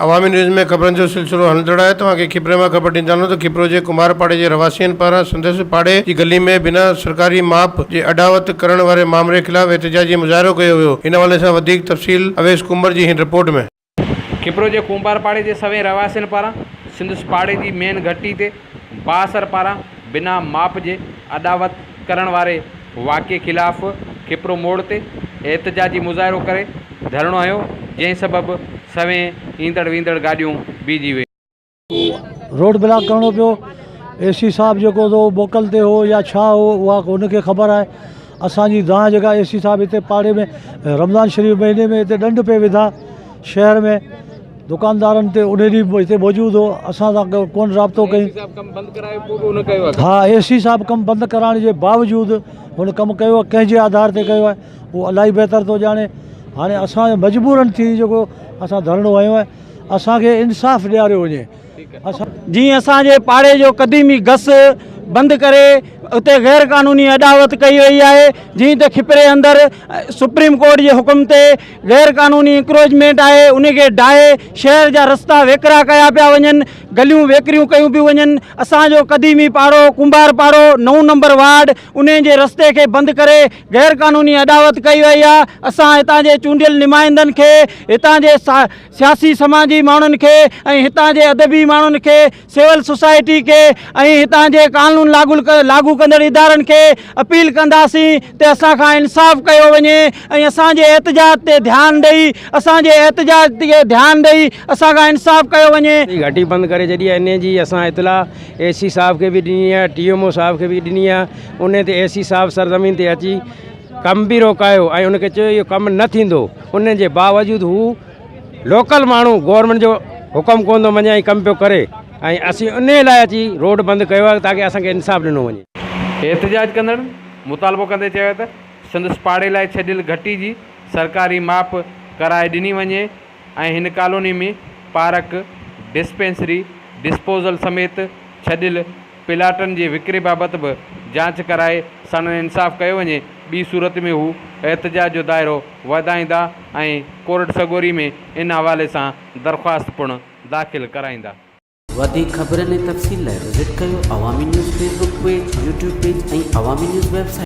عوامي news ۾ خبرن جو سلسلو هلندڙ آهي توهان کي کپري مان خبر ڏيندا هلون ته کپرو جي ڪمار پاڙي جي رهواسين پاران سندس پاڙي جي گلي ۾ بنا سرڪاري ماپ جي اڏاوت ڪرڻ واري مامري خلاف احتجاجي مظاهرو ڪيو ويو ان حوالي سان وڌيڪ تفصيل اويس ڪنڀر جي هن رپورٽ ۾. کپرو جي ڪنڀار پاڙي جي سوين رهواسين پاران سندس پاڙي جي مين گهٽي تي بااثر پاران بنا ماپ جي اڏاوت ڪرڻ واري واقعي خلاف کپرو موڙ تي احتجاجي مظاهرو ڪري ڌرڻو هنيو، جنهن سبب سوين ايندڙ ويندڙ گاڏيون بيهجي ويون. روڊ بلاڪ ڪرڻو پيو اي سي صاحب جيڪو هو موڪل تي هو يا ڇا هو اها هن کي خبر آهي اسان جي دانهن جيڪا اي سي صاحب هتي پاڙي ۾ رمضان شريف مهيني ۾ هتي ڏنڊ پئي وڌا شهر ۾ دڪاندارن تي ان ڏينهن به هتي موجود هو اسان سان ڪون رابطو ڪئي ها اي سي صاحب ڪم بند ڪرائڻ جي باوجود هن ڪم ڪيو آهي ڪنهن جي آڌار تي ڪيو آهي اهو الاهي بهتر ٿو ڄاڻي هاڻي اسان مجبورن ٿي جيڪو اسان ڌرڻو هنيو آهي اسان کي انصاف ڏياريو وڃي جيئن اسان جي پاڙي جو قديمي گس بند ڪري اتي غير قانوني اڏاوت ڪئي وئي آهي جيئن ته کپري اندر سپريم ڪورٽ جي حڪم تي غير قانوني انڪروچمينٽ آهي ان کي ڊاهي شهر جا رستا ويڪرا ڪيا پيا وڃن گليون ويڪريون ڪيون پيون وڃن اسان جو قديمي پاڙو ڪنڀار پاڙو نو نمبر وارڊ ان جي رستي کي بند ڪري غير قانوني اڏاوت ڪئي وئي آهي اسان هتان جي چونڊيل نمائندن کي هتان جي سياسي سماجي ماڻهن کي ۽ هتان جي ادبي ماڻهن کي سول سوسائٽي کي ۽ هتان جي قانون لاڳو لاڳو ڪندڙ ادارن کي اپيل ڪنداسين ته اسان کان انصاف ڪيو وڃي ۽ اسان جي احتجاج تي ڌيان ڏئي اسان جي احتجاج تي ڌيان ڏئي اسان کان انصاف ڪيو وڃي. گهٽي بند ڪري ڇڏي آهي انهي جي اسان اطلاع اي سي صاحب کي به ڏني آهي ٽي ايم او صاحب کي به ڏني آهي انهي تي اي سي صاحب سرزمين تي اچي ڪم به روڪايو ۽ ان کي چيو اهو ڪم نه ٿيندو ان جي باوجود هو لوڪل ماڻهو گورنمينٽ جو حڪم ڪونه ٿو مڃي ۽ ڪم پيو ڪري ۽ اسين ان لاء اچي روڊ بند ڪيو آهي تاڪي اسان کي انصاف ڏنو وڃي. احتجاج ڪندڙن مطالبو ڪندي چيو ته سندس پاڙي لاء ڇڏيل گهٽي جي سرڪاري ماپ ڪرائي ڏني وڃي ۽ هن ڪالوني ۾ پارڪ، ڊسپينسري، ڊسپوزل سميت ڇڏيل پلاٽن جي وڪري بابت به جاچ ڪرائي ساڻن انصاف ڪيو وڃي، ٻي صورت ۾ هو احتجاج جو دائرو وڌائيندا ۽ ڪورٽ سڳوري ۾ ان حوالي سان درخواست پڻ داخل ڪرائيندا. وڌيڪ خبرن ۽ تفصيل لاء وزٽ ڪيو Awami news Facebook page, YouTube page ۽ Awami news website.